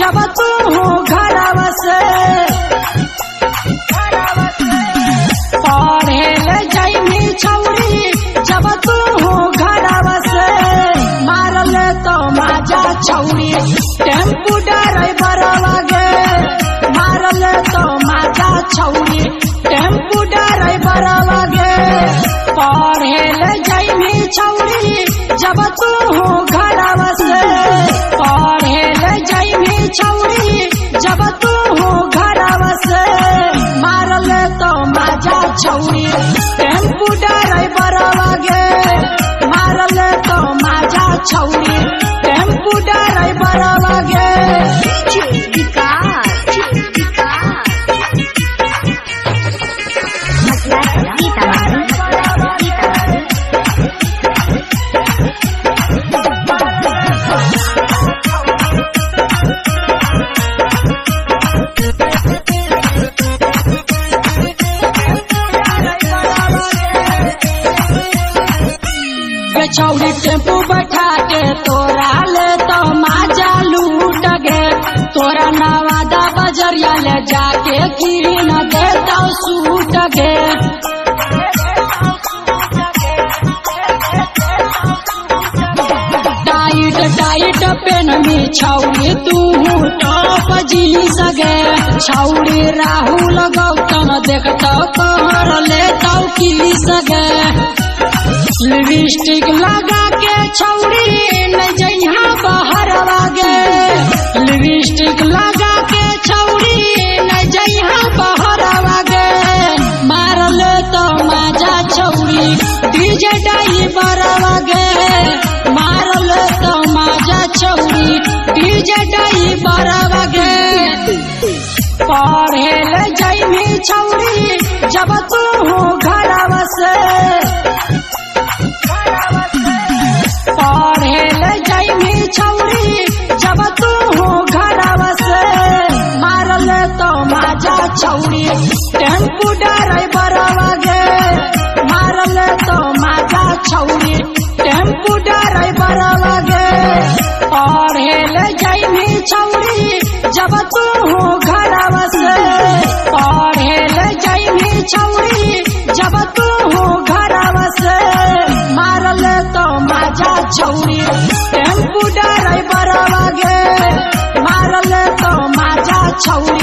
जब तू हो घरवा से। पढ़े ले जैमी छौरी जब तू हो घरवा से, मारल तो माजा छौरी टेम्पू ड्राइवर गे, मारल तो माजा छौरी टेम्पू ड्राइवर गे। पढ़े ले जैमी छौरी जब तू हो घरवा से, पढ़े ले जैमी छौरी जब तू हो घरवा से, मारल तो माजा छौरी टेम्पू ड्राइवर गे, मारल तो माजा छौरी टेम्पू ड्राइवर गे। विकास सीतामढ़ी। गे छौरी टेम्पू बैठा के तोरा ले तो माजा लूट गे, तोरा नवादा बजरिया ले जाके कीन दे तो सूट गे। टाइट टाइट पेन में छौरी तू टॉप जींस गे, छौरी राहुल गौतम देखतो कहर ले तो की सगे। लिपस्टिक लगा के छौरी न जइहा बहरवा गे, लिपस्टिक लगा के छौरी न जइहा बहरवा गे, मारल तो माजा छौरी डीजे ड्राइवर गे, मारल तो माजा छौरी डीजे ड्राइवर गे। पढ़े ले जइमी छौरी जब तू हो घरवा से, पढ़े ले जैमी छौरी जब तू हो घरवा से, मारल तो माजा छौरी टेम्पू ड्राइवर गे, मारल तो माजा छौरी टेम्पू ड्राइवर गे। पढ़े ले जैमी छौरी जब तू हो घरवा से, पढ़े ले जैमी छौरी जब तू हो घरवा से, मारल तो माजा छौरी टेम्पू ड्राइवर गे, मारल तो माजा छौरी।